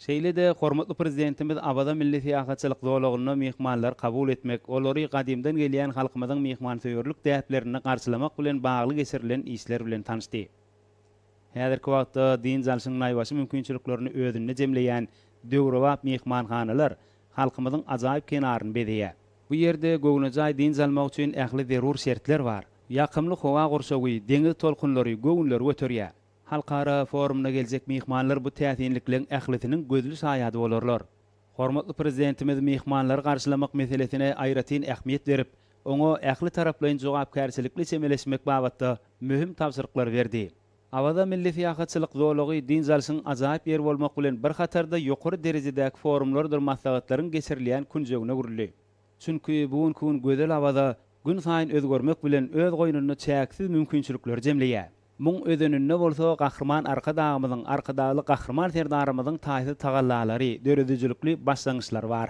Şeýle-de hormatly Prezidentimiz Awaza milli syýahatçylyk zolagynda myhmanlary kabul etmek, olary gadymdan gelýän halkymyzyň myhmansöýerlik däplerinde garşylamak bilen bagly geçirilen işler bilen tanyşdy. Häzirki wagtda dynç alşyň naýbaşy mümkinçiliklerini özünde jemleýän döwrebap myhmanhanalar halkymyzyň ajaýyp kenaryny bezeýär. Bu ýerde göwnejaý dynç almak üçin ähli zerur şertler bar. Ýakymly howa gurşawy, deňiz tolkunlary göwünleri göterýär. Halkara forumyna geljek myhmanlar bu täsinlikleň ählisiniň gözli şaýady bolarlar. Hormatly Prezidentimiz myhmanlary garşylamak meselesine aýratyn ähmiýet berip, oňa ähli taraplaýyn jogapkärçilikli çemeleşmek babatda möhüm tabşyryklary berdi. Awaza milli syýahatçylyk zolagy dynç alşyň ajaýyp ýeri bolmak bilen bir hatarda ýokary derejedäki forumlardyr maslahatlaryň geçirilýän künjegine öwrüldi. Çünki bu günki gün gözel Awaza günsaýyn özgermek bilen öz goýnunda çäksiz mümkinçilikleri jemleýär. Muň özeninde bolsa Gahryman Arkadagymyzyň, Arkadagly Gahryman Serdarymyzyň taýsyz tagallalary, döredijilikli başlangyçlary bar.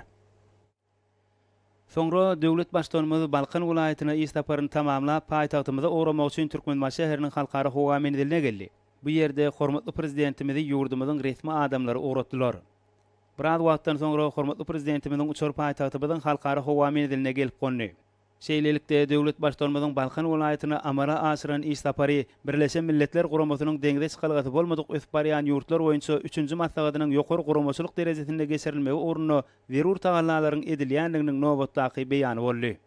Soňra döwlet Baştutanymyz Balkan welaýatyna iş saparyny tamamlap, paýtagtymyza ugramak üçin Türkmenbaşy şäheriniň Halkara howa menziline geldi. Bu ýerde hormatly Prezidentimizi ýurdumyzyň resmi adamlary ugratdylar. Biraz wagtdan soňra hormatly Prezidentimiziň uçary paýtagtymyzyň Halkara howa menziline gelip gondy. Şeýlelikde, döwlet Baştutanymyzyň Balkan welaýatyna amala aşyran iş sapary Birleşen Milletler Guramasynyň deňze çykalgasy bolmadyk ösüp barýan ýurtlar boýunça üçünji maslahatynyň ýokary guramaçylyk derejesinde geçirilmegi ugrunda zerur tagallalaryň edilýändiginiň nobatdaky beýany boldy.